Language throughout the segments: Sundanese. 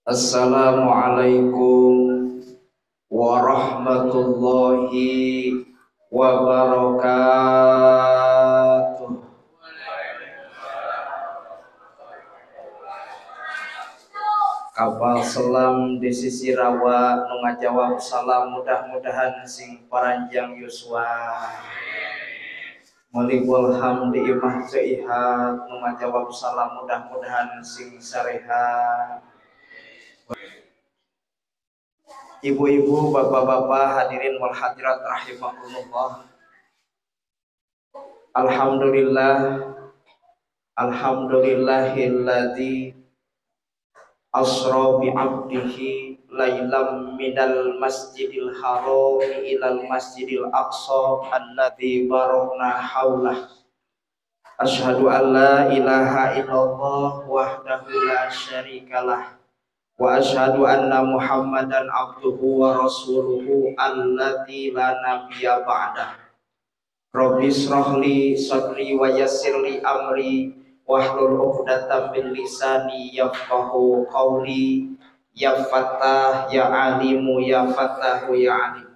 Assalamualaikum warahmatullahi wabarakatuh. Kapal selam di sisi rawa nu ngajawab salam, mudah-mudahan sing paranjang yuswa. Meuli bolham di imah seihat nu ngajawab salam, mudah-mudahan sing sarehat. Ibu-ibu, bapak-bapak, hadirin wal hadirat rahimakumullah. Alhamdulillah, alhamdulillahilladzi asra bi 'abdihi lailam minal masjidil haram ilal masjidil aqsa alladzi barakna haulah. Asyhadu an la ilaha illallah wahdahu la syarikalah wa asyhadu anna Muhammadan abduhu wa rasuluhu alladzi la nabiyya ba'dah. Rabbi israh li sadri wa yassir li amri wahlul 'uqdatam min lisani yafqahu qawli. Ya Fattah ya Alimu ya Fattahu ya Alim.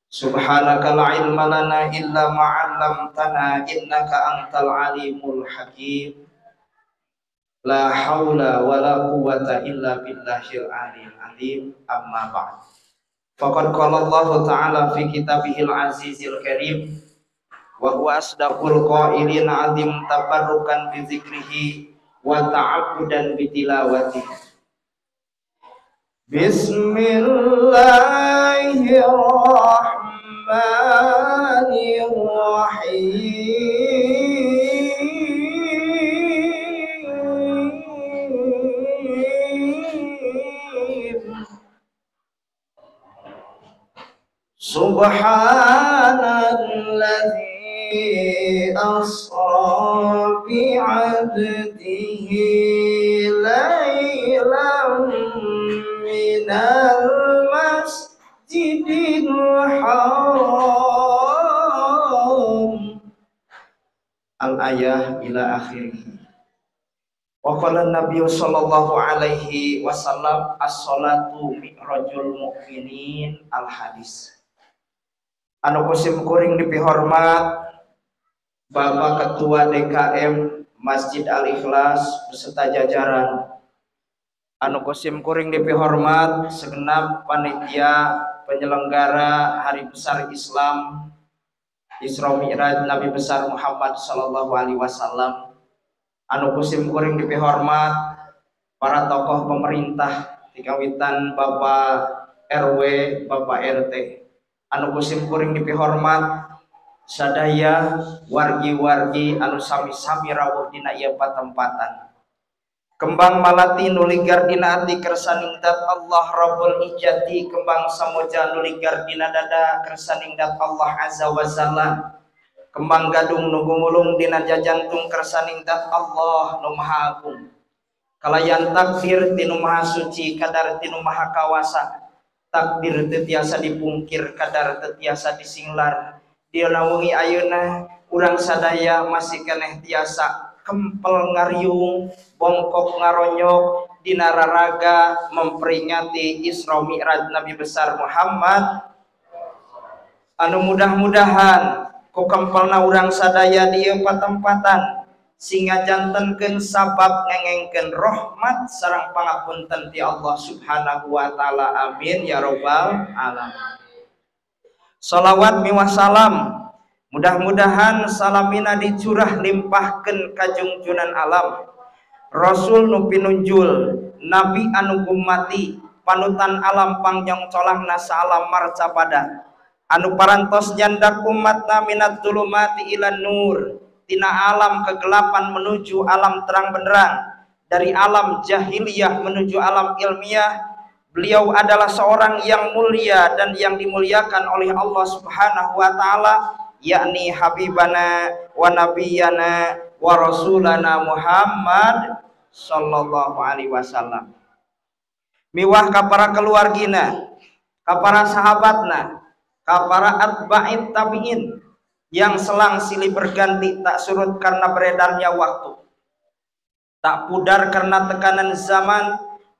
Subhanaka la ilma lana illa ma 'allamtana innaka antal alimul hakim. La haula wala quwwata illa billahil aliyil azim. Amma ba'd. Faqad qala Allah ta'ala fi kitabihil azizil karim wa huwa asdaqul qailin azim tabarrukan bi zikrihi wa ta'abbudan bi tilawatihi. Bismillahirrahmanirrahim. Subhanalladzi asra bi'abdihi lailan minal masjidil haram. Al-ayah ila akhirih. Wa qala Nabi sallallahu alaihi wasallam, as-salatu mi'rajul mu'minin. Al-hadis. Anu kusim kuring dipihormat Bapak Ketua DKM Masjid Al-Ikhlas beserta jajaran. Anu kusim kuring dipihormat segenap panitia penyelenggara Hari Besar Islam Isra Mi'raj Nabi Besar Muhammad sallallahu alaihi wasallam. Anu kusim kuring dipihormat para tokoh pemerintah dikawitan Bapak RW, Bapak RT. Anu kusim kuring dipihormat sadaya wargi-wargi anu sami-sami rawuh dina ieu patempatan. Kembang malati nuligar dina ati kersaning dat Allah Rabbul Ijati, kembang samoja nuligar dina dada kersaning dat Allah Azza wa Jalla. Kembang gadung nu gumulung dina jajantung kersaning dat Allah nu Maha Agung. Kalayan takdir tinu Maha Suci, kadar tinu Maha Kawasa. Takdir teu tiasa dipungkir, kadar teu tiasa disinglar. Dina wengi ayeuna urang sadaya masih keneh tiasa kempel ngariung, bongkok ngaronyok dina raraga memperingati Isra Mi'raj Nabi besar Muhammad. Anu mudah-mudahan ku kempelna urang sadaya di ieu patempatan sehingga jantenkeun sabab ngengengkeun rahmat sareng pangapunten ti Allah Subhanahu wa taala. Amin ya rabbal alamin. Salawat miwah salam mudah-mudahan salamina dicurah limpahkeun ka jungjunan alam Rasul nu pinunjul, nabi anu gumati, panutan alam pangjong colangna saalam marcapada, anu parantos nyandak umatna minat dzulumati ilan nur, tina alam kegelapan menuju alam terang benderang, dari alam jahiliyah menuju alam ilmiah. Beliau adalah seorang yang mulia dan yang dimuliakan oleh Allah Subhanahu wa taala, yakni habibana wa nabiyana wa rasulana Muhammad sallallahu alaihi wasallam. Miwah ka para keluargina, ka para sahabatna, ka para atba'it tabi'in yang selang silih berganti tak surut karena beredarnya waktu, tak pudar karena tekanan zaman,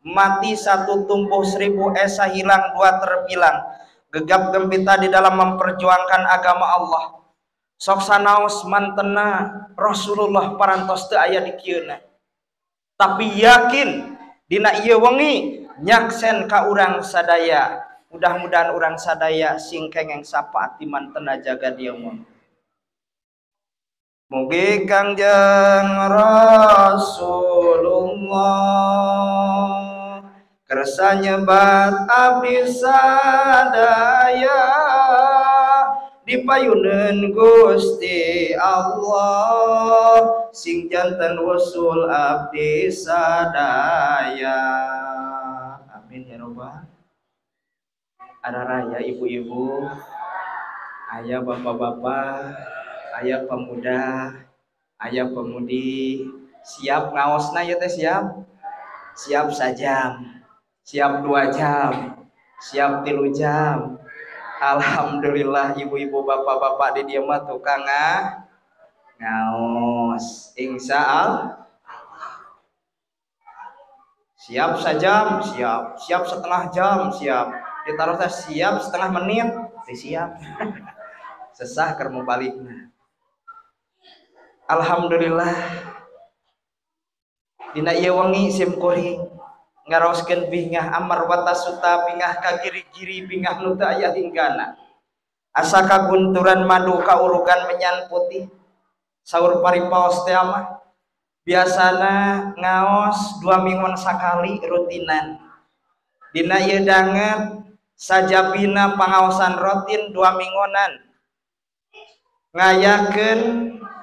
Mati satu tumbuh 1000, esa hilang dua terbilang. Gegap gempita di dalam memperjuangkan agama Allah. Sok sanaos mantena Rasulullah parantos teu aya di kieuna. Tapi yakin dina ieu wengi nyaksen ka urang sadaya. Mudah-mudahan urang sadaya sing kengeng syafaat di mantena jaga dia mah. Mugi Kangjeng Rasulullah kersa nyebat abdi sadaya dipayuneun Gusti Allah sing janten wusul abdi sadaya. Amin ya robbal. Ada raya ibu-ibu, ayah bapak-bapak, ayah pemuda, ayah pemudi, siap ngaosna ya teh siap? Siap sajam, siap 2 jam, siap 3 jam. Alhamdulillah ibu-ibu bapak-bapak di dieu mah tukang ngaos. Insya Allah. Siap sajam, siap, siap setengah jam, siap. Ditaruh teh siap setengah menit, siap. Sesah keur mau balikna. Alhamdulillah dina ieu wengi sim kuring ngaraoskeun bingah amar watasuta bingah ka giri-giri bingah nu teu aya hinggana. Asa kagunturan madu kaurugan menyan putih. Saur paripaos teh mah biasana ngaos 2 mingguan sakali rutinan. Dina ieu danget sajabina pangaosan rutin 2 mingguanan. Ngayakeun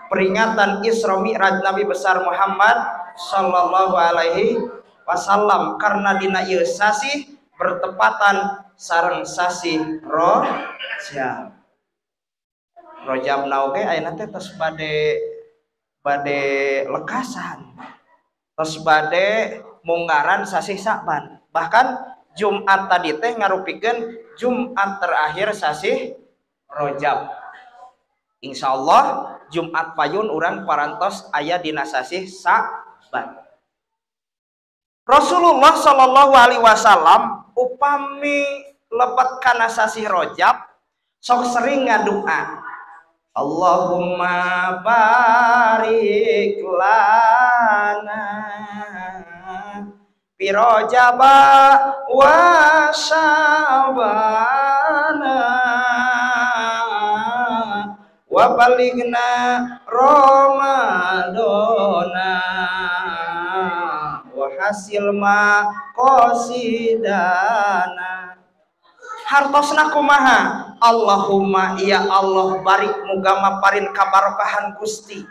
peringatan Isra Mi'raj Nabi besar Muhammad sallallahu alaihi wasallam karena dina ieu sasih bertepatan sareng sasih Rajab. Rajabna oge ayeuna teh tos bade lekasan. Tos bade munggaran sasih Sa'ban. Bahkan Jumat tadi teh ngarupikeun Jumat terakhir sasih Rajab. Insyaallah Jumat payun urang parantos aya dina sasih Sa'ban. Rasulullah sallallahu alaihi wasallam upami lebet kana sasih Rajab sok sering ngadua. Allahumma barik lana fi Rajaba wa Sya'bana wa balighna Ramadana wa hasil ma qasidana. Hartosna kumaha? Allahumma ya Allah barik muga maparin kabarokahan Gusti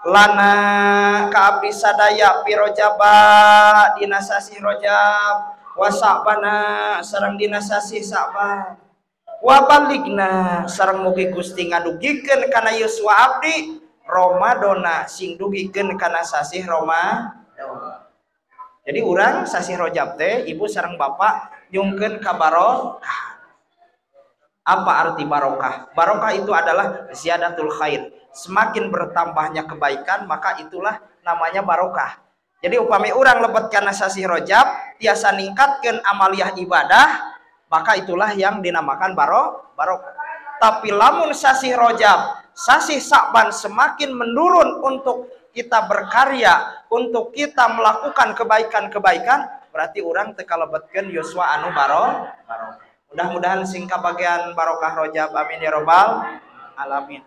lana ka abdi sadaya fi Rajaba dina sasih Rajab wa Sa'bana sareng dina sasih Sa'ban wa baligna sareng mugi Gusti ngadugikeun kana yuswa abdi Ramadana sing dugikeun kana sasih Ramadan. Jadi urang sasih Rajab teh ibu sareng bapak nyungkeun ka barokah. Apa arti barokah? Barokah itu adalah ziyadatul khair. Semakin bertambahnya kebaikan maka itulah namanya barokah. Jadi upami urang lebet kana sasih Rajab tiasa ningkatkeun amaliyah ibadah, maka itulah yang dinamakan barokah. Tapi lamun sasih Rajab, sasih Sa'ban semakin menurun untuk kita berkarya, untuk kita melakukan kebaikan-kebaikan, berarti orang teu kalebetkeun yuswa anu barokah. Mudah-mudahan sing kabagian barokah Rajab, amin ya robbal alamin.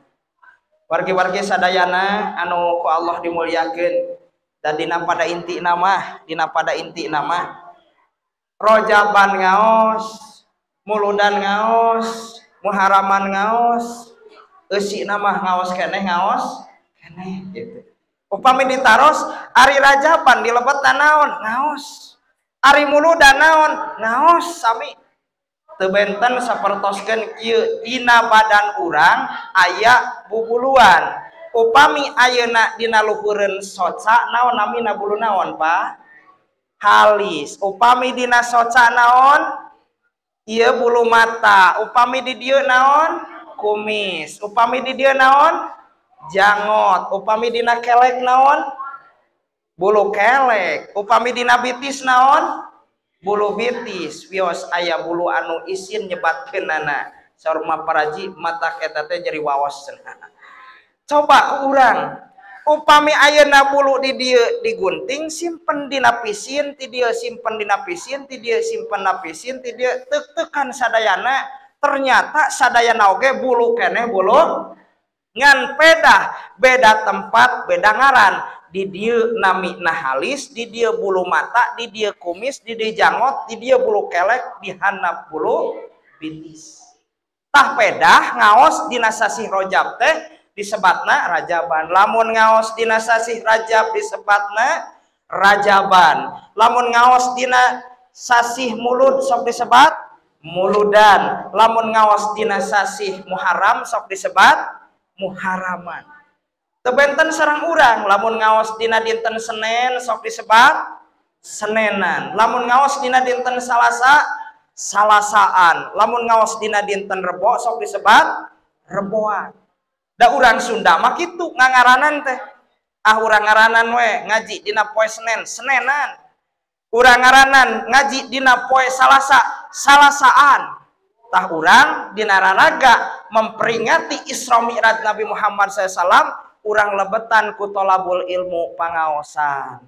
Wargi-wargi sadayana anu ku Allah dimuliakeun dan dina pada inti nama, dina pada inti nama Rajaban ngaos, Muludan ngaos, Muharaman ngaos, eusi nama ngaos keneh ngaos keneh gitu. Upami ditaros ari Rajaban dilebetna naon ngaos, ari Muludan naon ngaos sami. Teu benten sapertoskeun kieu dina badan urang aya bubuluan. Upami ayeuna dina luhureun soca naon namina bulu naon Pak? Halis. Upami dina soca naon? Ieu bulu mata. Upami di dieu naon? Kumis. Upami di dieu naon? Jangot. Upami dina kelek naon? Bulu kelek. Upami dina bitis naon? Bulu bitis. Wios aya bulu anu isin nyebatkeunana. Saur mah paraji mata eta teh jadi wawas cenah. Coba ku urang. Upami ayeuna bulu di dieu digunting simpen dina pisin, ti dieu simpen dina pisin, ti dieu simpen dina pisin, ti dieu teuk-teukan sadayana, ternyata sadayana oge bulu keneh bulu ngan pedah, beda tempat, beda ngaran. Di dieu namina halis, di dieu bulu mata, di dieu kumis, di dieu janggot, di dieu bulu kelek, di handap bulu bitis. Tah pedah ngaos dina sasih Rajab teh disebatna Rajaban. Lamun ngaos dina sasih Rajab disebatna Rajaban. Lamun ngaos dina sasih Mulud sok disebat Muludan. Lamun ngaos dina sasih Muharram sok disebat Muharraman. Teu benten sareng urang, lamun ngaos dina dinten Senen sok disebat Senenan. Lamun ngaos dina dinten Salasa Salasaan. Lamun ngaos dina dinten Rebo sok disebat Reboan. Da urang Sunda mah kitu ngangaranan teh. Ah urang ngaranan we ngaji dina poe Senen, Senenan. Urang ngaranan ngaji dina poe Salasa, Salasaan. Tah urang dina raraga memperingati Isra Mi'raj Nabi Muhammad SAW, urang lebetan ku tolabul ilmu pangaosan.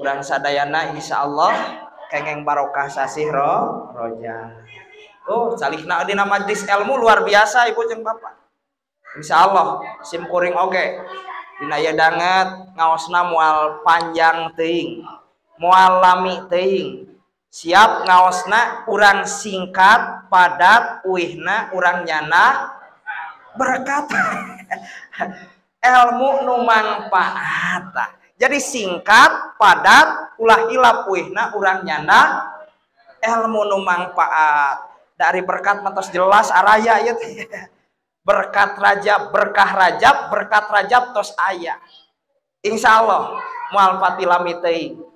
Urang sadayana insyaallah kengeng barokah sasih roja. Oh, salihna dina majlis ilmu luar biasa ibu jeung bapak. Insya Allah sim kuring oge dina ieu danget ngaosna moal panjang teuing, moal lami teuing. Siap ngaosna urang singkat, padat, uihna urang nyana berkat. Ilmu nu mangpaat. Jadi singkat, padat, ulah hilap uihna urang nyana ilmu nu mangpaat. Dari berkat mah tos jelas araya ieu teh. Berkat Rajab, berkah Rajab, berkat Rajab tos aya. Insya Allah moal pati lami teuing.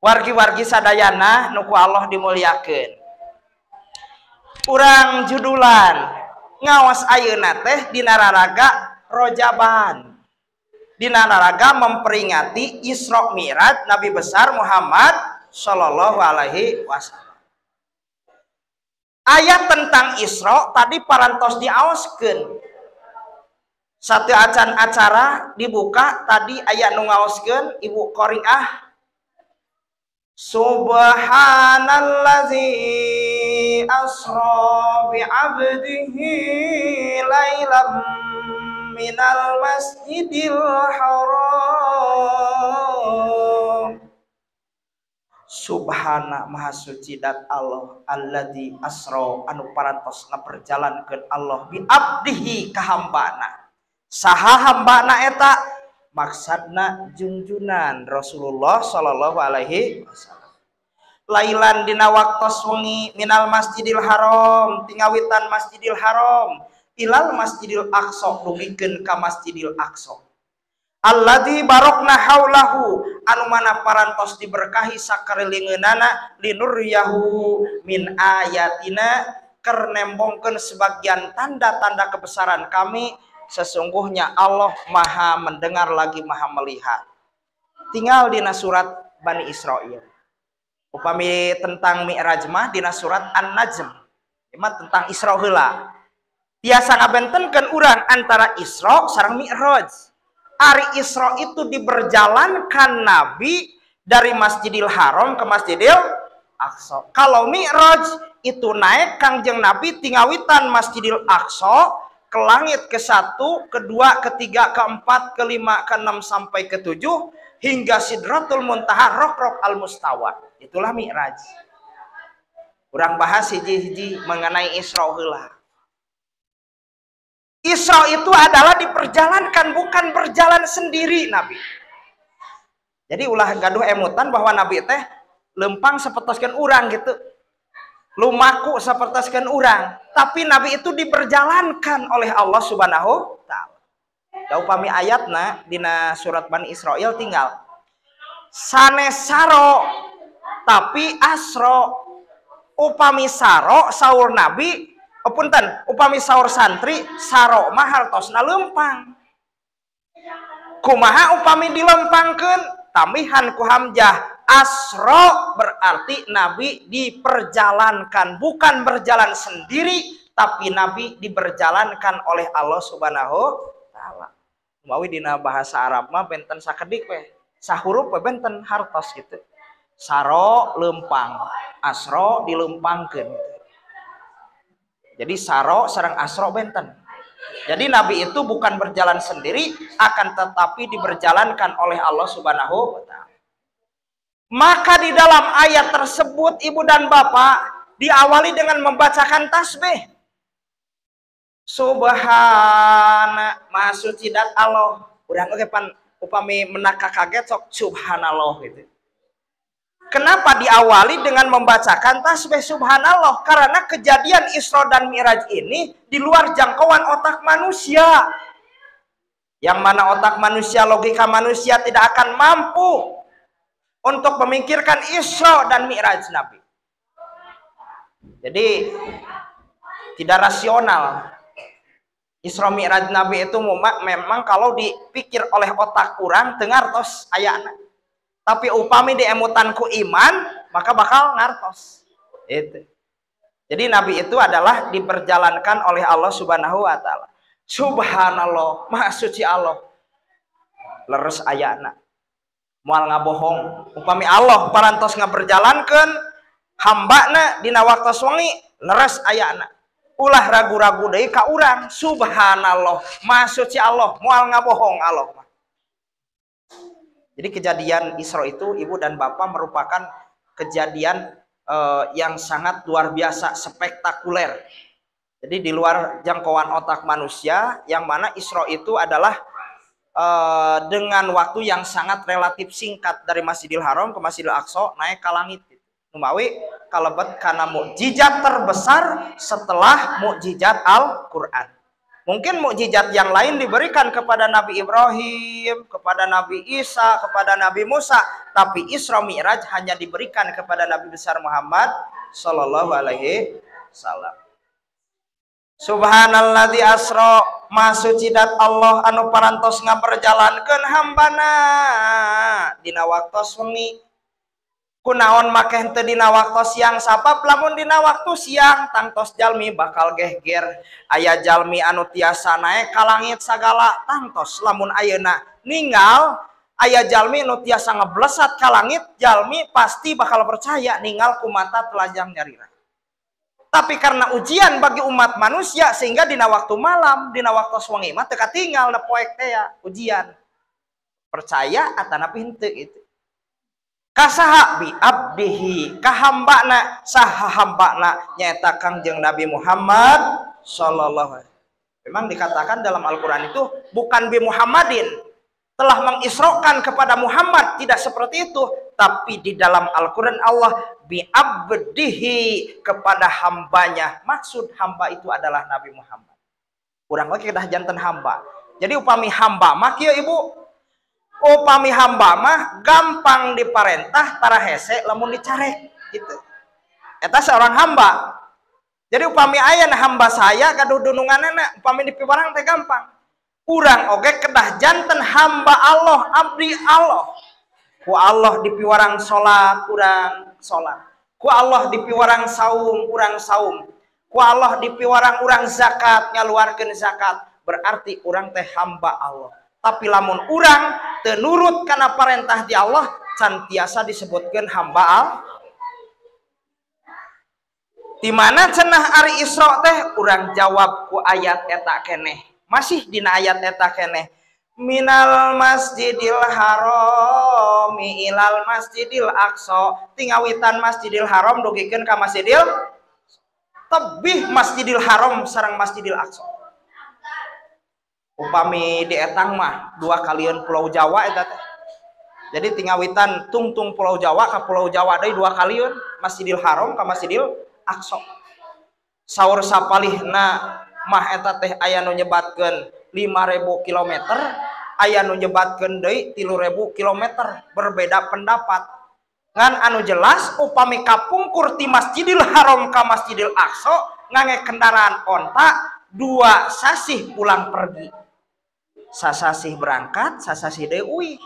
Wargi-wargi sadayana nu ku Allah dimuliakeun. Urang judulan ngaos ayeuna teh dina raraga Rojaban. Dina raraga memperingati Isra Mi'raj Nabi besar Muhammad sallallahu alaihi wasallam. Ayat tentang Isra tadi parantos diaoskeun. Satu acan acara dibuka tadi ayat nu ngaoskeun Ibu Qoriah. Subhanallazi asra bi 'abdihi lailan minal masjidil haram. Subhana maha suci dat Allah alladzi asra anu parantos ngaperjalankeun Allah bi abdihi ka hambana. Saha hambana eta? Maksudna jungjunan Rasulullah sallallahu alaihi wasallam. Lailan dina waktos wengi minal masjidil haram tingawitan masjidil haram ilal masjidil aqsa dugikeun ka masjidil aqsa. Alladzi barokna haulahu anu mana parantos diberkahi sakarilingeunana linuryahu min ayatina keur nembongkeun sebagian tanda-tanda kebesaran kami. Sesungguhnya Allah maha mendengar lagi maha melihat. Tinggal dina surat Bani Israil. Upami tentang Mi'raj mah dina surat An-Najm. Mah tentang Isra heula. Tiasa ngabentenkeun urang antara Isra sareng Mi'raj. Ari Isra itu diberjalankan Nabi dari Masjidil Haram ke Masjidil Aqsa. Kalau Mi'raj itu naik Kangjeng Nabi tingawitan Masjidil Aqsa ke langit ke 1, ke 2, ke 3, ke 4, ke 5, ke 6 sampai ke 7 hingga Sidratul Muntaha Rokrok Al Mustawa. Itulah Mi'raj. Urang bahas hiji-hiji mengenai Isra heula. Isra itu adalah diperjalankan, bukan berjalan sendiri Nabi. Jadi ulah gaduh emutan bahwa Nabi teh lempang sapertoskeun urang gitu. Lumaku sapertoskeun urang, tapi Nabi itu diperjalankan oleh Allah Subhanahu wa taala. Da upami ayatna dina surat Bani Israil tinggal sanes saro tapi asro. Upami saro saur Nabi, oh punten, upami saur santri saro mah hartosna lempang. Kumaha upami dilempangkeun? Tambihan ku hamzah. Asro berarti Nabi diperjalankan, bukan berjalan sendiri, tapi Nabi diberjalankan oleh Allah Subhanahu wa taala. Mawi dina bahasa Arab mah benten sakedik we, sahurup we benten hartos gitu. Saro lempang, asro dilempangkeun. Jadi saro sareng asro benten. Jadi Nabi itu bukan berjalan sendiri, akan tetapi diberjalankan oleh Allah Subhanahu wa taala. Maka di dalam ayat tersebut ibu dan bapak diawali dengan membacakan tasbih. Subhana, maha suci dat Allah. Urang oge pan upami menaka kaget sok subhanallah gitu. Kenapa diawali dengan membacakan tasbih subhanallah? Karena kejadian Isra dan Mi'raj ini di luar jangkauan otak manusia. Yang mana otak manusia, logika manusia tidak akan mampu untuk memikirkan Isra dan Mi'raj Nabi. Jadi tidak rasional. Isra Mi'raj Nabi itu memang kalau dipikir oleh otak kurang tengartos ayana. Tapi upami diemutanku iman, maka bakal ngartos. Itu. Jadi Nabi itu adalah diperjalankan oleh Allah Subhanahu wa taala. Subhanallah, maha suci Allah. Leres ayana. Moal ngabohong. Upami Allah parantos ngaberjalankeun hambana dina waktos wengi, leres ayana. Ulah ragu-ragu deui ka urang. Subhanallah, maha suci Allah, moal ngabohong Allah mah. Jadi kejadian Isra itu ibu dan bapak merupakan kejadian yang sangat luar biasa, spektakuler. Jadi di luar jangkauan otak manusia, yang mana Isra itu adalah dengan waktu yang sangat relatif singkat dari Masjidil Haram ke Masjidil Aqsa naik ke langit. Numawi kalebet kana mukjizat terbesar setelah mukjizat Al-Qur'an. Mungkin mukjizat yang lain diberikan kepada Nabi Ibrahim, kepada Nabi Isa, kepada Nabi Musa, tapi Isra Mi'raj hanya diberikan kepada Nabi besar Muhammad sallallahu alaihi wasallam. Subhanalladzi asra, maha suci dat Allah anu parantos ngaberjalankeun hambana dina waktos wengi. Kunaon make henteu dina waktu siang, sabab lamun dina waktu siang tangtos jalmi bakal gehger. Aya jalmi anu tiasa naek ka langit sagala, tangtos lamun ayeuna ninggal aya jalmi anu tiasa ngeblesat ka langit, jalmi pasti bakal percaya ninggal ku mata telanjang nyarira. Tapi karena ujian bagi umat manusia sehingga dina waktu malam, dina waktu wengi mah teu katinggal da poek teh ya, ujian. Percaya atanapi henteu gitu. Kasaha bi abdihi, kahambana saha hambana nyaeta Kangjeng Nabi Muhammad sallallahu alaihi. Memang dikatakan dalam Al-Qur'an itu bukan bi Muhammadin, telah mengisrokan kepada Muhammad, tidak seperti itu, tapi di dalam Al-Qur'an Allah bi abdihi, kepada hambanya. Maksud hamba itu adalah Nabi Muhammad. Kurang lagi kedah janten hamba. Jadi upami hamba mah kieu ibu, upami hamba mah gampang diparentah tara hese lamun dicarek gitu. Eta seorang hamba. Jadi upami aya hamba saya gaduh dununganana, upami dipiwarang teh gampang. Urang oge kedah janten hamba Allah, abdi Allah. Ku Allah dipiwarang salat, urang salat. Ku Allah dipiwarang saum, urang saum. Ku Allah dipiwarang urang zakat, ngaluarkeun zakat. Berarti urang teh hamba Allah. Tapi lamun urang tenurut karena perintah di Allah, can tiasa disebutkan hamba Allah. Di mana cenah ari Isra teh urang jawab ku ayat eta keneh. Masih dina ayat eta keneh. Minal Masjidil Harami ilal Masjidil Aqsa. Tingawitan Masjidil Haram dugikeun ka Masjidil tebih Masjidil Haram sareng Masjidil Aqsa. Upami di etang mah dua kalian Pulau Jawa eta teh. Jadi tingawitan tungtung Pulau Jawa ka Pulau Jawa deui dua kalian Masjidil Haram ka Masjidil Aqsa. Saur sapalihna mah eta teh aya nu nyebatkeun 5.000 kilometer, aya nu nyebatkeun deui 3.000 kilometer, berbeda pendapat. Ngan anu jelas upami kapungkur ti Masjidil Haram ka Masjidil Aqsa ngangge kendaraan onta 2 sasih pulang pergi. Sasasih berangkat, sasasih deui uih.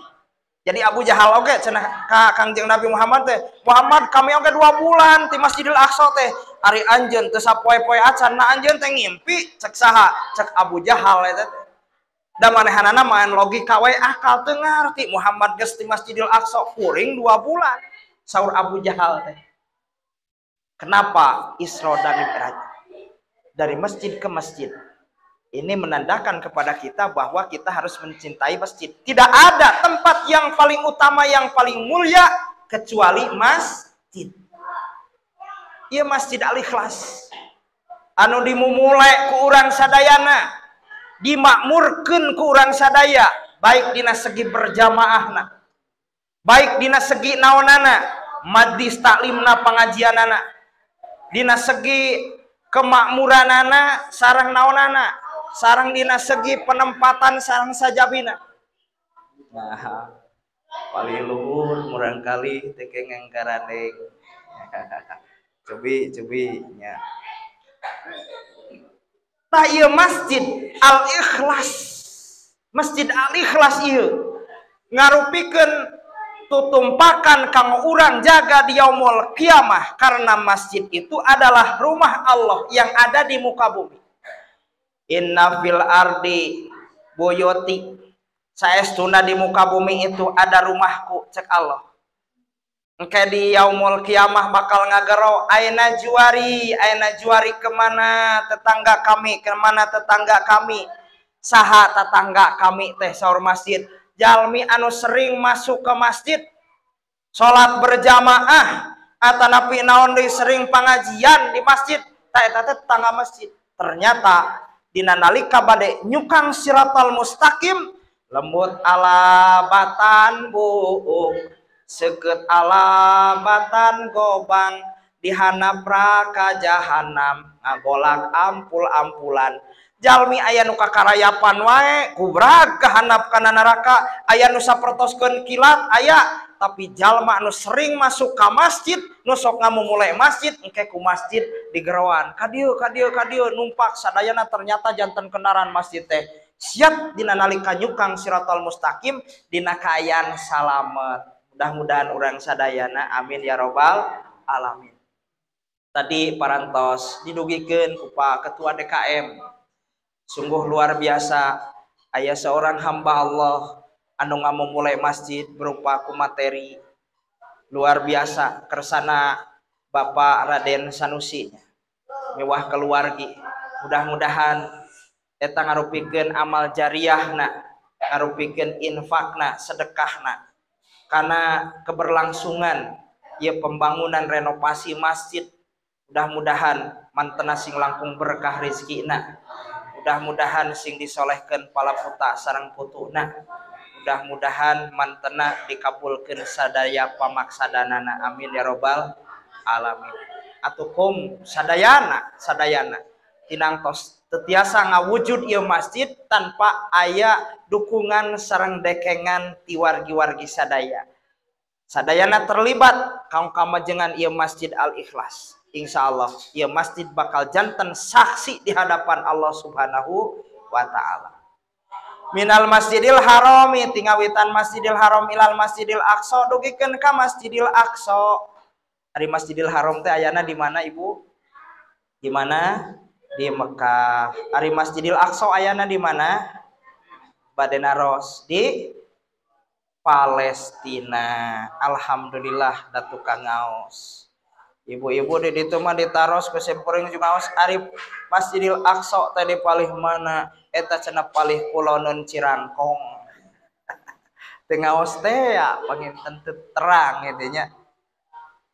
Jadi Abu Jahal oge cenah ka Kangjeng Nabi Muhammad teh, Muhammad kami oge 2 bulan ti Masjidil Aqsa teh. Ari anjeun teu sapoe-poe acan, na anjeun teh ngimpi cek saha? Cek Abu Jahal eta teh. Da manehanana main logika wae akal teu ngarti Muhammad geus ti Masjidil Aqsa kuring 2 bulan. Saur Abu Jahal teh. Kenapa Isra dan Mi'raj? Dari masjid ke masjid. Ini menandakan kepada kita bahwa kita harus mencintai masjid. Tidak ada tempat yang paling utama, yang paling mulia kecuali masjid. Ieu Masjid Al-Ikhlas. Anu dimumule ku urang sadayana, dimakmurkeun ku urang sadaya, baik dina segi berjamaahna, baik dina segi naonana, majlis taklimna pangajianana, dina segi kemakmuranana sareng naonana, sareng dina segi penempatan sareng sajabina. Nah, paling luhur murang kali teh kengeng karandeng. Cubi nya. Tah ieu Masjid Al-Ikhlas. Masjid Al-Ikhlas ieu ngarupikeun tutumpakan kanggo urang jaga di yaumul kiamah, karena masjid itu adalah rumah Allah yang ada di muka bumi. Inna fil ardi buyuti, saestuna di muka bumi itu ada rumahku, cek Allah. Engke di yaumul kiamah bakal ngagero, aina juari kemana tetangga kami, kemana tetangga kami, saha tetangga kami teh saur masjid. Jalmi anu sering masuk ke masjid, salat berjamaah, atanapi naon deui sering pengajian di masjid, ta eta teh tetangga masjid. Ternyata dina nalika bade nyukang siratal mustaqim, lembut ala batan buuk, seukeut ala batan gobang, dihanap raka jahanam, ngagolak ampul-ampulan. Jalmi aya nu kakarayapan wae kubrag kahanap kana neraka, aya nu sapertoskeun kilat aya, tapi jalma nu sering masuk ka masjid, nu sok ngamumule masjid, engke ku masjid digeroan ka dieu ka dieu ka dieu numpak sadayana, ternyata janten kendaraan masjid teh siap dina nalika nyukang siratal mustaqim dina kaayaan salamet. Mudah-mudahan urang sadayana amin ya robbal alamin. Tadi parantos didugikeun ku Pak Ketua DKM. Sungguh luar biasa, aya seorang hamba Allah anu ngamumule masjid berupa ku materi. Luar biasa kersana Bapak Raden Sanusi mewah keluargi. Mudah-mudahan eta ngarupikeun amal jariahna, ngarupikeun infakna, sedekahna, karena keberlangsungan ieu pembangunan renovasi masjid. Mudah-mudahan mantena sing langkung berkah rezekina. Mudah-mudahan sing disolehkeun palaputa sareng putuna. Mudah-mudahan mantena dikabulkeun sadaya pamaksadanana. Amin ya robbal alamin. Atukum sadayana sadayana tinangtos tetiasa ngawujud ieu masjid tanpa aya dukungan sareng dekengan ti wargi-wargi sadaya. Sadayana terlibat kanggo kamajengan ieu Masjid Al-Ikhlas. Insya Allah ieu masjid bakal janten saksi di hadapan Allah Subhanahu wa ta'ala. Minal Masjidil Harami, tingawitan Masjidil Haram ilal Masjidil Aqsa dugikeun ka Masjidil Aqsa. Ari Masjidil Haram teh ayana di mana Ibu? Di mana? Di Mekah. Ari Masjidil Aqsa ayana di mana? Bade naros di Palestina. Alhamdulillah da tukang ngaos. Ibu-ibu di ditu mah ditaros ku simkuring juga ngaos. Ari Masjidil Aqsa teh di palih mana? Eta cenah palih kuloneun Cirangkong. Teu ngaos teh ya panginten teu terang gitu nya.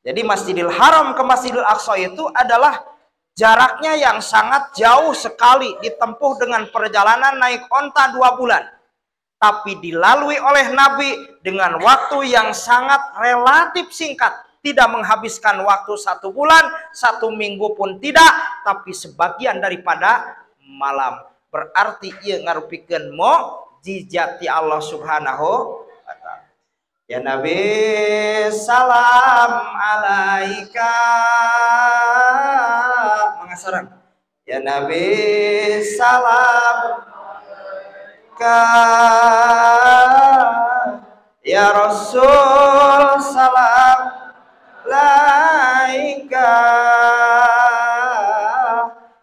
Jadi Masjidil Haram ke Masjidil Aqsa itu adalah jaraknya yang sangat jauh sekali, ditempuh dengan perjalanan naik onta 2 bulan. Tapi dilalui oleh Nabi dengan waktu yang sangat relatif singkat. Tidak menghabiskan waktu 1 bulan, 1 minggu pun tidak, tapi sebagian daripada malam. Berarti ia ngarupikeun mukjizat ti Allah Subhanahu wa ta'ala. Ya Nabi salam alaika. Mangasarang. Ya Nabi salam alaika ya Rasul salam alaika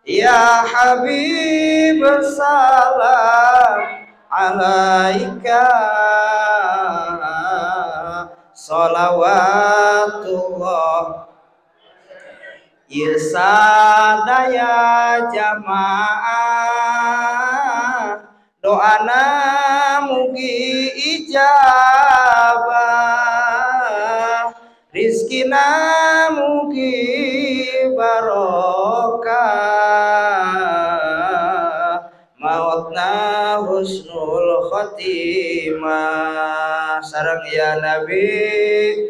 ya Habib salam alaika sholawatullah sadaya jamaah doana mugi ijabah rizkina mugi barokah mautna husnul khotimah sareng ya Nabi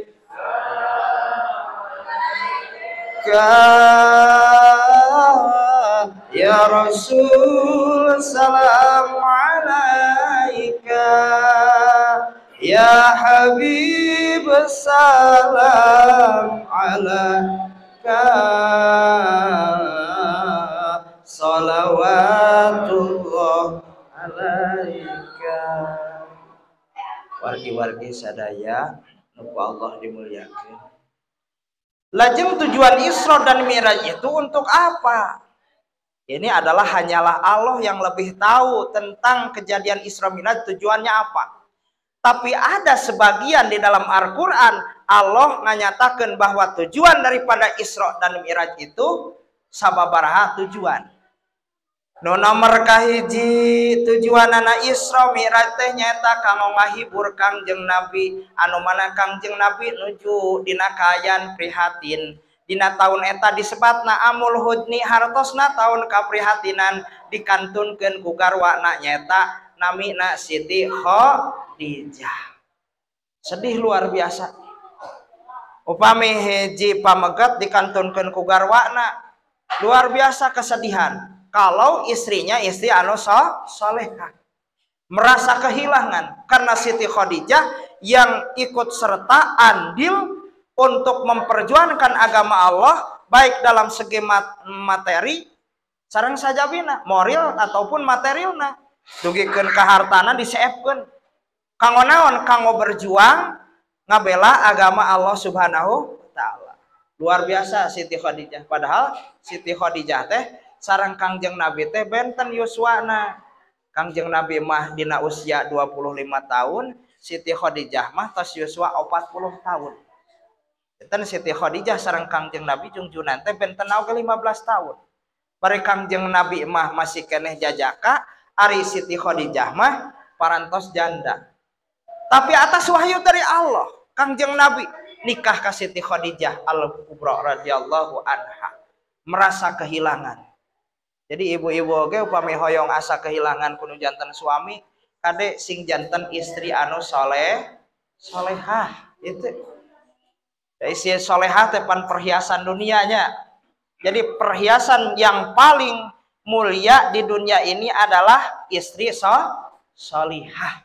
ya Rasul salam alaika ya Habib salam alaika salawatullah alaika. Wargi-wargi sadaya nu ku Allah dimuliakeun. Lajeng tujuan Isra dan Mi'raj itu untuk apa? Ini adalah hanyalah Allah yang lebih tahu tentang kejadian Isra Mi'raj tujuannya apa. Tapi ada sebagian di dalam Al-Quran Allah menyatakan bahwa tujuan daripada Isra dan Mi'raj itu sababaraha tujuan. Nu nomor kahiji tujuan anak Isra Mi'raj teh nyaeta kanggo ngahibur Kangjeng Nabi anu mana Kangjeng Nabi nuju dina kaayaan prihatin. Dina taun eta disebatna Amul Hudni hartosna taun kaprihatinan dikantunkeun ku garwana nyaeta namina Siti Khadijah. Sedih luar biasa. Upami hiji pamegat dikantunkeun ku garwana luar biasa kesedihan. Kalau istrinya istri anu solehah merasa kehilangan karena Siti Khadijah yang ikut serta andil untuk memperjuangkan agama Allah baik dalam segi materi sareng sajabina moral ataupun materialna dugikeun ka hartana diseepkeun kanggo naon kanggo berjuang ngabela agama Allah Subhanahu wa taala. Luar biasa Siti Khadijah. Padahal Siti Khadijah teh sareng Kangjeng Nabi teh benten yuswana. Kangjeng Nabi mah dina usia 25 tahun, Siti Khadijah mah tos yuswa 40 tahun. Benten Siti Khadijah sareng Kangjeng Nabi jungjunan teh benten oge 15 tahun. Bari Kangjeng Nabi mah masih keneh jajaka, ari Siti Khadijah mah parantos janda. Tapi atas wahyu dari Allah, Kangjeng Nabi nikah ka Siti Khadijah al-Kubra radhiyallahu anha, merasa kehilangan. Jadi ibu-ibu oge upami hoyong asa kehilangan kuno janten suami, kade sing janten istri anu soleh, solehah itu. Istri solehah teh pan perhiasan dunianya. Jadi perhiasan yang paling mulia di dunia ini adalah istri solihah.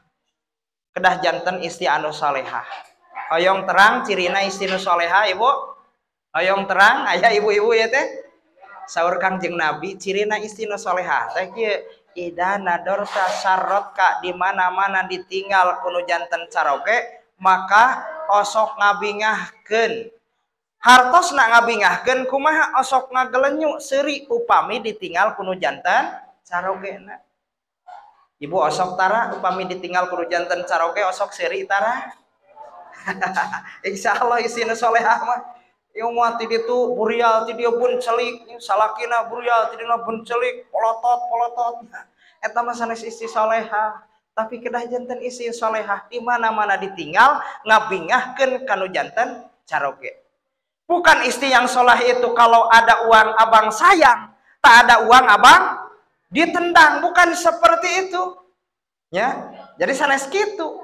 Kedah janten istri anu solehah. Hoyong terang cirina istri nu solehah ibu. Hoyong terang aya ibu-ibu ya teh. Saur Kangjeng Nabi cirina istri nu solehah teh kieu ida nadorta sarrotka di mana-mana ditinggal kuno janten caroge maka osok ngabingahkeun. Hartosna ngabingahkeun kumaha osok ngagelenyu seuri upami ditinggal kuno janten carogena. Ibu osok tara upami ditinggal kuno janten caroge osok seuri tara. Insyaallah istri nu solehah mah ieu mah ti ditu burial ti dieu pun celik salakina burial ti dina pun celik polotot-polotot. Eta mah sanes istri solehah, tapi kedah janten istri solehah di mana-mana ditinggal ngabingahkeun kanu janten caroge. Bukan istri yang soleh itu kalau ada uang abang sayang, tak ada uang abang ditendang, bukan seperti itu. Ya, jadi sanes kitu.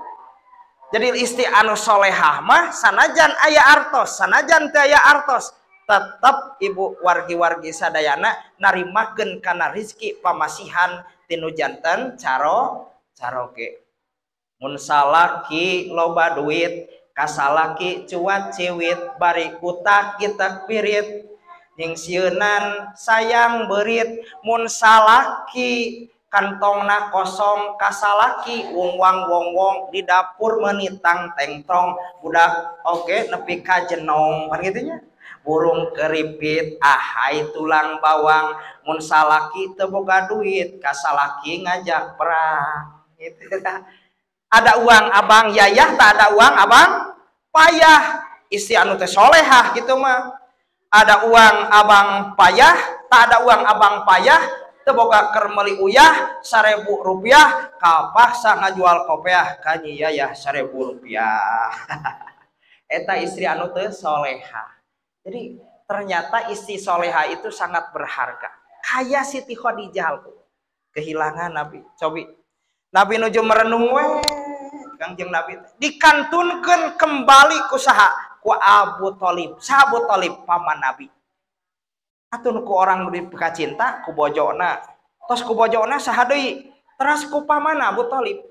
Jadi istri anu solehah mah sanajan aya artos, sanajan teu aya artos, tetep ibu wargi-wargi sadayana narimakeun kana rizki pamasihan tinu janten caroge. Mun salaki loba duit, kasalaki cuat ciwit, bari kutak kitak pirit, nyingsieunan sayang beurit. Mun salaki Kantongna kosong kasalaki wong-wang wong-wong di dapur menitang tengtong budak oge nepi ka jenong pan kitu nya. Burung keripit ahai tulang bawang mun salaki teu boga duit kasalaki ngajak perang gitu. Ada uang abang yayah, tak ada uang abang payah. Istri anu teh solehah gitu mah. Ada uang abang payah, tak ada uang abang payah, teu boga keur meuli uyah 1000 rupiah, kapaksa ngajual kopeah ka nyi yayah 1000 rupiah. Eta istri anu teh solehah. Jadi ternyata istri soleha itu sangat berharga. Kaya Siti Khadijah kehilangan Nabi. Cobi Nabi nuju merenung we Kangjeng Nabi dikantunkeun kembali ku saha? Ku Abu Thalib. Saha Abu Thalib? Paman Nabi. Atun ku orang nu dipikacinta ku bojona. Tos ku bojona saha deui? Teras ku paman Abu Thalib.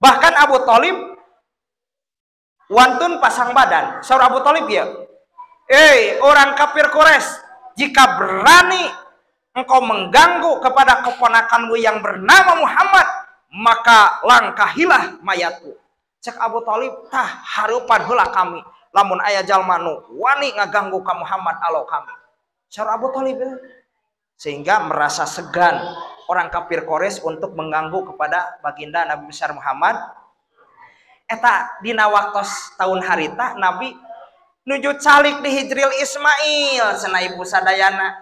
Bahkan Abu Thalib wantun pasang badan. Saur Abu Thalib ya, orang kafir Quraisy, jika berani engkau mengganggu kepada keponakanmu yang bernama Muhammad, maka langkahilah mayatku. Cek Abu Thalib, tah harupan heula kami lamun aya jalma nu wani ngaganggu ka Muhammad alo kami. Saur Abu Thalib ya. Sehingga merasa segan orang kafir Quraisy untuk mengganggu kepada baginda Nabi besar Muhammad. Eta dina waktos tahun harita Nabi nuju calik di Hijril Ismail cenah ibu sadayana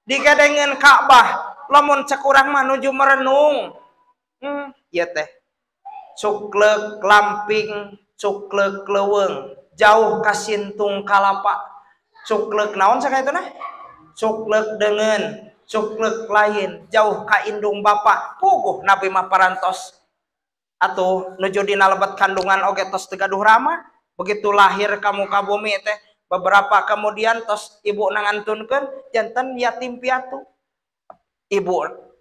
digadengeun Ka'bah lamun cek urang mah nuju merenung. Ieu teh cukleuk lamping cukleuk leuweung jauh ka sintung kalapa cukleuk naon sakaituna cukleuk deungeun cukleuk lain jauh ka indung bapa. Puguh Nabi mah parantos atuh nuju dina lebet kandungan oge tos teu gaduh rama. Begitu lahir ka muka bumi teh beberapa kemudian tos ibu nangantunkeun janten yatim piatu.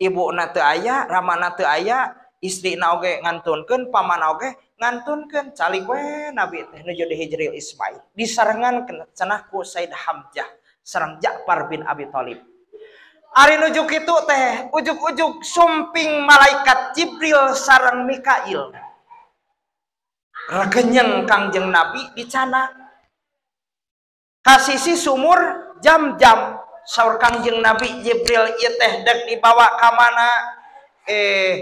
Ibu na teu aya, ramana teu aya, istrina oge ngantunkeun, paman oge ngantunkeun. Calik we Nabi teh nuju di Hijril Ismail. Disarengan cenah ku Said Hamzah sareng Ja'far bin Abi Thalib. Ari nuju kitu teh ujug-ujug sumping malaikat Jibril sareng Mikail. Regenyeng Kangjeng Nabi dicanak kasisi sumur jam-jam. Saur Kangjeng Nabi Jibril ieu teh dek dibawa ka mana?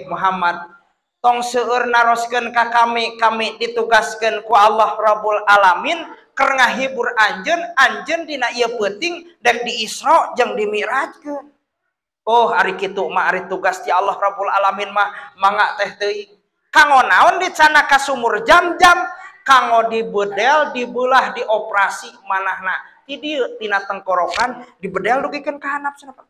Muhammad tong seueur naroskeun ka kami, kami ditugaskeun ku Allah Rabbul Alamin keur ngahibur anjeun, anjeun dina ieu peuting dek di Isra jeung di Mi'rajkeun. Oh ari kitu mah ari tugas ti Allah Rabbul Alamin mah mangga teh teuing. Kanggo naon dicanak ka sumur jam-jam, kanggo dibedel, dibelah, dioperasi manahna. Ti dieu tina tengkorokan dibedel dugikeun ka handap cenah.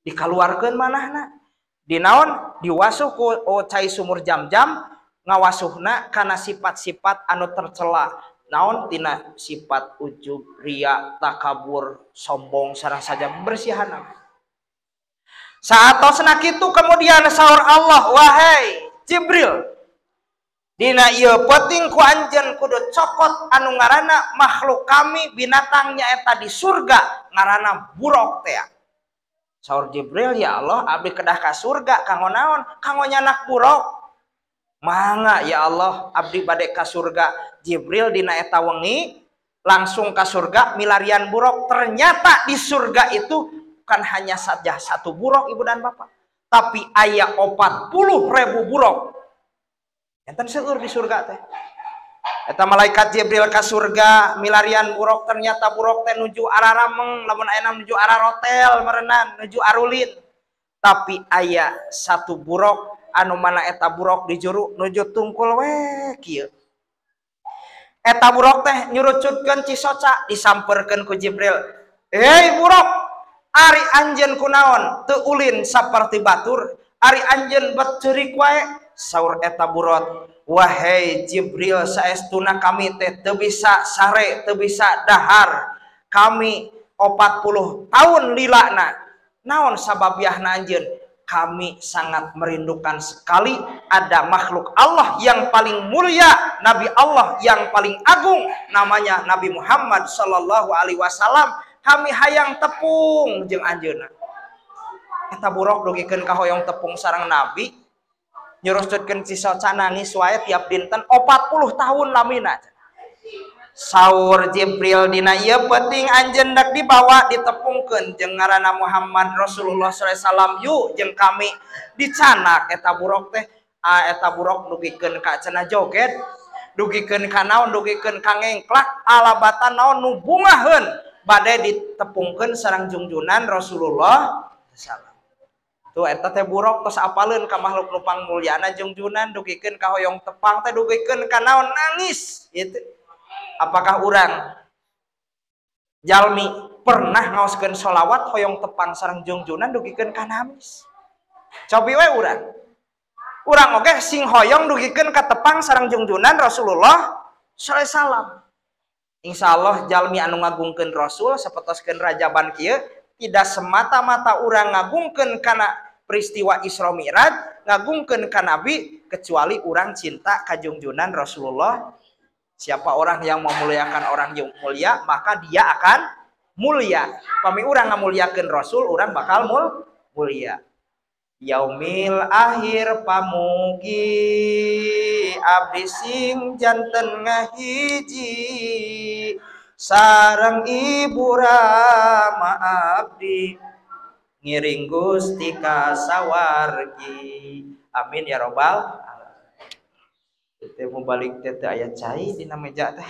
Dikaluarkeun manahna. Dinaon diwasuh ku cai sumur jam-jam, ngawasuhna kana sifat-sifat anu tercela. Naon tina sifat ujub, ria, takabur, sombong sareng saja bersihan. Saatosna kitu kemudian saur Allah, wahai Jibril, dina ieu peuting ku anjeun kudu cokot anu ngaranna makhluk kami binatang nyaeta di surga ngaranna buruk teh. Saur Jibril, ya Allah abdi kedah ka surga kanggo naon? Kanggo nyanak buruk. Mangga ya Allah abdi bade ka surga. Jibril dina eta wengi langsung ka surga milarian buruk. Ternyata di surga itu bukan hanya saja satu buruk ibu dan bapak, tapi aya 40.000 buruk. Enten seueur di surga teh. Eta malaikat Jibril ka surga milarian buruk, ternyata buruk teh nuju arah rameng, lamun aya nuju arah rotel merenan, nuju arulin. Tapi aya satu buruk anu mana eta buruk di juru nuju tungkul we kieu. Eta buruk teh nyurucutkeun cisoca disamperkeun ku Jibril. "Hei buruk, ari anjeun kunaon teu ulin saperti batur, ari anjeun bet ceurik wae." Saur eta buruk, "Wahai Jibril, saestuna kami teh teu bisa sare, teu bisa dahar. Kami 40 tahun lilana. Naon sababiahna anjeun? Kami sangat merindukan sekali ada makhluk Allah yang paling mulia, Nabi Allah yang paling agung, namanya Nabi Muhammad sallallahu alaihi wasallam. Kami hayang tepung jeung anjeunna." Eta buruk dugikeun ka hoyong tepung sareng Nabi nyurusutkeun si soca nangis wae tiap dinten 40 tahun lamina. Saur Jibril dina ieu peuting anjeun dak dibawa ditepungkeun jeung ngaranna Muhammad Rasulullah sallallahu alaihi wasallam yu jeung kami dicanak eta buruk teh eta buruk dugikeun ka cenah joget dugikeun ka naon dugikeun ka ngengklak alabatan naon nu bungaheun bade ditepungkeun sareng jungjunan Rasulullah sallallahu. Tuh eta teh buruk tos apaleun ka makhluk nu pangmulyana jungjunan dugikeun ka hoyong tepang teh dugikeun ka naon nangis gitu. Apakah urang jalmi pernah ngaoskeun sholawat hoyong tepang sareng jungjunan dugikeun ka nangis? Cobi we urang. Urang oge sing hoyong dugikeun ka tepang sareng jungjunan Rasulullah sallallahu alaihi wasallam. Insyaallah jalmi anu ngagungkeun Rasul sapetoskeun rajaban kieu tidak semata-mata urang ngagungkeun kana peristiwa Isra Mi'raj, ngagungkeun ka Nabi kecuali urang cinta ka jungjunan Rasulullah. Siapa orang yang memuliakan orang yang mulia, maka dia akan mulia. Pami urang ngamuliakeun Rasul, urang bakal mulia. Yaumil akhir pamugi abdi sing janten ngahiji sareng ibu rama abdi ngiring Gusti ka sawargi. Amin ya robbal alamin. Teh mau balik teh aya cai dina meja teh.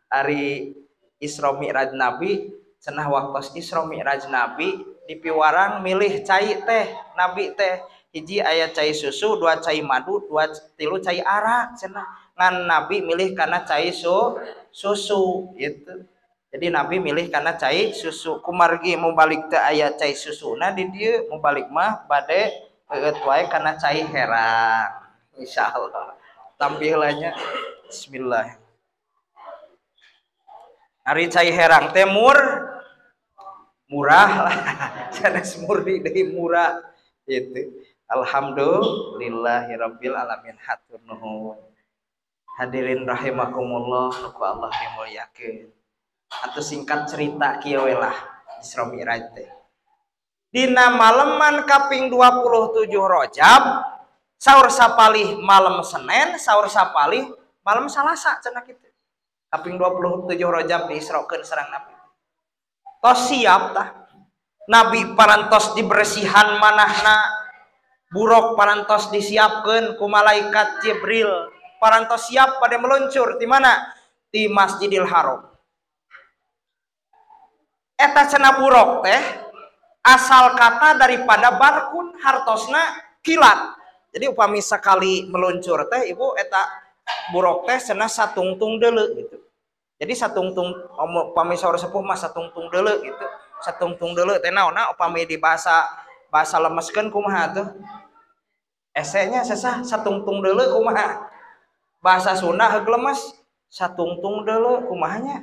Ari Isra Mi'raj Nabi cenah waktos Isra Mi'raj Nabi dipiwarang milih cai teh Nabi teh hiji aya cai susu, dua cai madu, dua tilu cai arak cenah. Ngan Nabi milih karena cai susu gitu. Jadi Nabi milih karena cai susu. Kumargi mau balik teh aya cai susuna di dieu, mau balik mah bade heueut wae karena cai herang. Insyaallah. Tampilanya bismillah. Ari cai herang teh murah lah. Sanes murni deui murah gitu. Alhamdulillahirabbil alamin, hatur nuhun. Hadirin rahimakumullah, nu ku Allah dimuliakeun. Atau singkat cerita kieu we lah Isra Mi'raj teh. Dina maleman kaping 27 Rajab, saur sapalih malam Senin, saur sapalih malam Salasa cenah kitu. Kaping 27 Rajab diisrokeun sareng Nabi. Tos siap tah. Nabi parantos dibersihan manahna, buruk parantos disiapkeun ku malaikat Jibril. Parantos siap pada meluncur di mana? Di Masjidil Haram. Eta cenah buruk teh asal kata daripada barkun hartosna kilat. Jadi upami sekali meluncur teh ibu eta buruk teh cenah satungtung deuleu gitu. Jadi satungtung upami saur sepuh mah satungtung deuleu gitu. Satungtung deuleu teh naonna upami di bahasa lemeskeun kumaha tuh? Esenya sesah satungtung deuleu kumaha? Bahasa Sunda heug lemes satungtung deuleu kumahanya?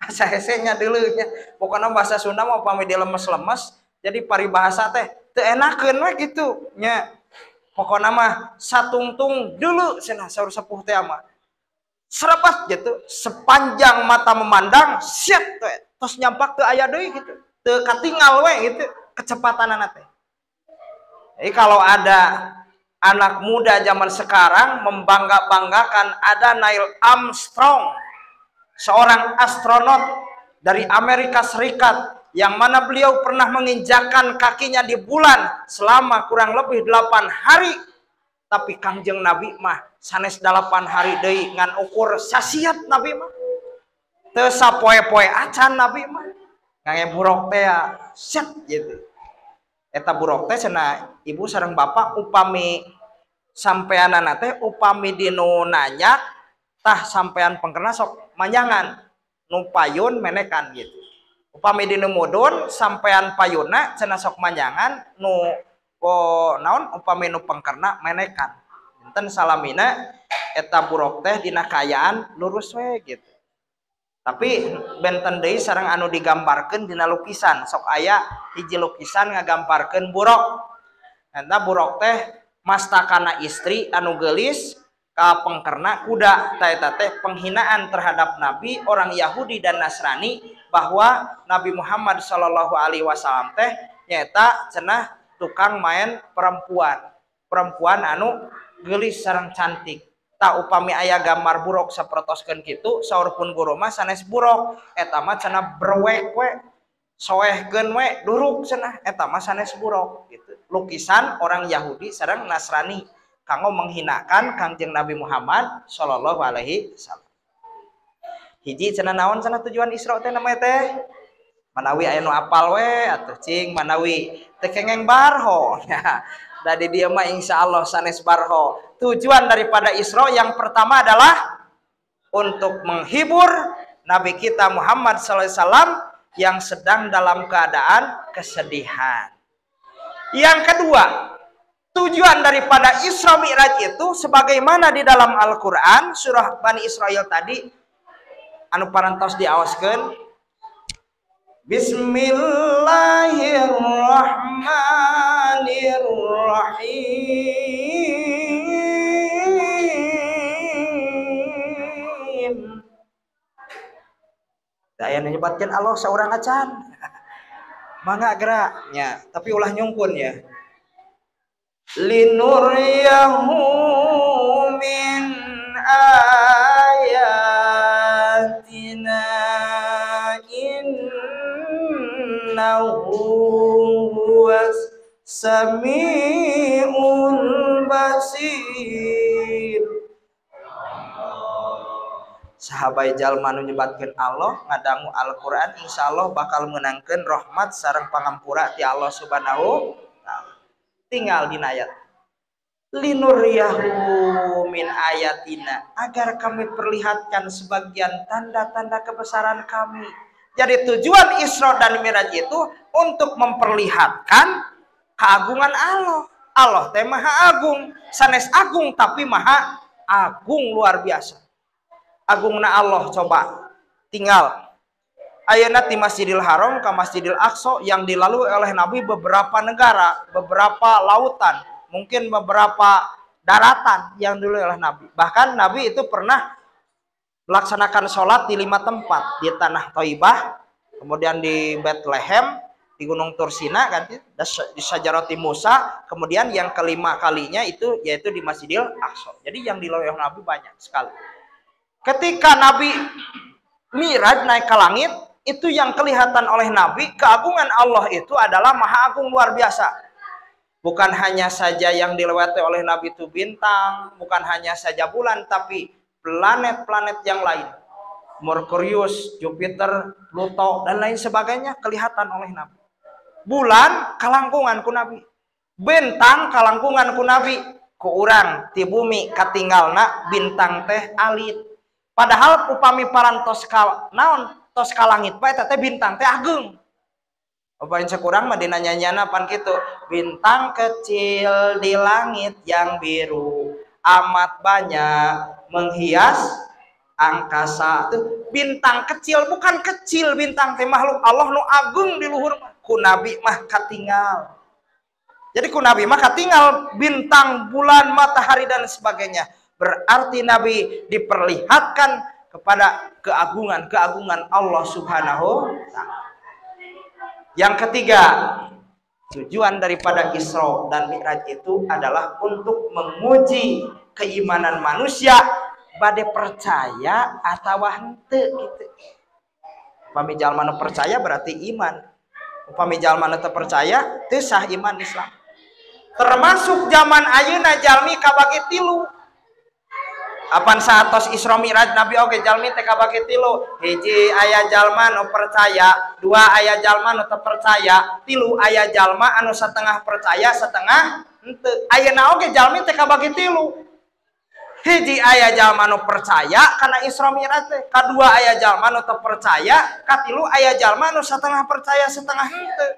Asa hesenya deuleu nya. Pokona bahasa Sunda mah upami dilemes-lemes jadi paribahasa teh teu enakeun we kitu nya. Pokona mah satungtung deuleu cenah saur sepuh teh mah. Serepat gitu, sepanjang mata memandang siap teh tos nyampak teu aya deui gitu. Teu katingal we gitu kecepatanana teh. Jadi kalau ada anak muda zaman sekarang membangga-banggakan ada Neil Armstrong, seorang astronot dari Amerika Serikat yang mana beliau pernah menginjakan kakinya di bulan selama kurang lebih 8 hari. Tapi Kangjeng Nabi mah sanes 8 hari deui ngan ukur sasiat Nabi mah. Teu sapoe-poe acan Nabi mah. Ngange buruk teh set gitu. Eta buruk teh cenah ibu sareng bapak upami sampeanana teh upami dinu nanya tah sampean pengkerna sok manjangan nu payun menekan gitu. Upami dinu mudun sampean payunna cenah sok manjangan nu naon upami nu pengkerna menekan. Enten salamina eta buruk teh dina kaayaan lurus we gitu. Tapi benten deui sareng anu digambarkeun dina lukisan. Sok aya hiji lukisan ngagambarkeun buruk. Eta buruk teh mastakana istri anu geulis ka pengkerna kuda. Ta eta teh penghinaan terhadap Nabi orang Yahudi dan Nasrani bahwa Nabi Muhammad sallallahu alaihi wasallam teh Nyaeta cenah tukang main perempuan. Perempuan anu geulis sareng cantik. Tak upami aya gambar buruk sapertoskeun kitu saur pun guru mah sanes buruk eta mah cenah brewek we soehkeun we duruk cenah eta mah sanes buruk gitu. Lukisan orang Yahudi sareng Nasrani kanggo menghinakan Kangjeng Nabi Muhammad sallallahu alaihi wasallam. Hiji cenah naon cenah tujuan Isra teh namanya teh? Manawi aya nu apal we atuh cing manawi teu kengeng barho. Tadi dia mah insya Allah sanes barho. Tujuan daripada Isra yang pertama adalah untuk menghibur Nabi kita Muhammad sallallahu alaihi wasallam yang sedang dalam keadaan kesedihan. Yang kedua, tujuan daripada Isra Mi'raj itu sebagaimana di dalam Al-Quran surah Bani Israel tadi anu parantos diawaskeun. Bismillahirrahmanirrahim. Daya nyebatkeun Allah seorang acan. Mangga gerak nya, tapi ulah nyungkun ya. Linuriyahu min ayatina innahu huwas samiul basir. Sahabat jalma nu nyebatkeun Allah ngadangu Al-Qur'an insyaallah bakal meunangkeun rahmat sareng pangampura ti Allah Subhanahu wa taala. Tinggal dina ayat linuriyahu min ayatina, agar kami perlihatkan sebagian tanda-tanda kebesaran kami. Jadi tujuan Isra dan Mi'raj itu untuk memperlihatkan keagungan Allah. Allah teh maha agung, sanes agung tapi maha agung luar biasa. Agungna Allah coba tinggal ayeuna ti Masjidil Haram ke Masjidil Aqsa yang dilalui oleh Nabi beberapa negara, beberapa lautan, mungkin beberapa daratan yang dilalui oleh Nabi. Bahkan Nabi itu pernah melaksanakan sholat di 5 tempat, di tanah Thaibah, kemudian di Bethlehem, di Gunung Tursina kan, di Sajarati Musa, kemudian yang kelima kalinya itu yaitu di Masjidil Aqsa. Jadi yang dilalui oleh Nabi banyak sekali. Ketika Nabi Mi'raj naik ke langit, itu yang kelihatan oleh Nabi, keagungan Allah itu adalah maha agung luar biasa. Bukan hanya saja yang dilewati oleh Nabi itu bintang, bukan hanya saja bulan, tapi planet-planet yang lain. Merkurius, Jupiter, Pluto, dan lain sebagainya kelihatan oleh Nabi. Bulan kalangkungan ku Nabi. Bintang kalangkungan ku Nabi. Ku urang ti bumi katinggalna bintang teh alit. Padahal upami parantos ka naon tos ka langit bae teh bintang teh ageung. Upami sakurang mah dina nyanyianna pan kitu, bintang kecil di langit yang biru amat banyak menghias angkasa. Tuh bintang kecil, bukan kecil bintang teh makhluk Allah nu agung di luhur mah. Ku Nabi mah katinggal. Jadi ku Nabi mah katinggal bintang, bulan, matahari dan sebagainya. Berarti Nabi diperlihatkan kepada keagungan-keagungan Allah Subhanahu wa taala. Yang ketiga, tujuan daripada Isra dan Mi'raj itu adalah untuk menguji keimanan manusia bade percaya atau henteu gitu. Upami jalma nu percaya berarti iman. Upami jalma nu teu percaya teu sah iman Islam. Termasuk zaman ayeuna jalmi kabagi tilu. Apan saatos Isra Mi'raj Nabi oge jalmi teh kabagi tilu. Hiji aya jalma nu percaya, dua aya jalma nu teu percaya, tilu aya jalma anu setengah percaya setengah henteu. Ayeuna oge jalmi teh kabagi tilu. Hiji aya jalma nu percaya kana Isra Mi'raj teh, kadua aya jalma nu teu percaya, katilu aya jalma nu setengah percaya setengah henteu.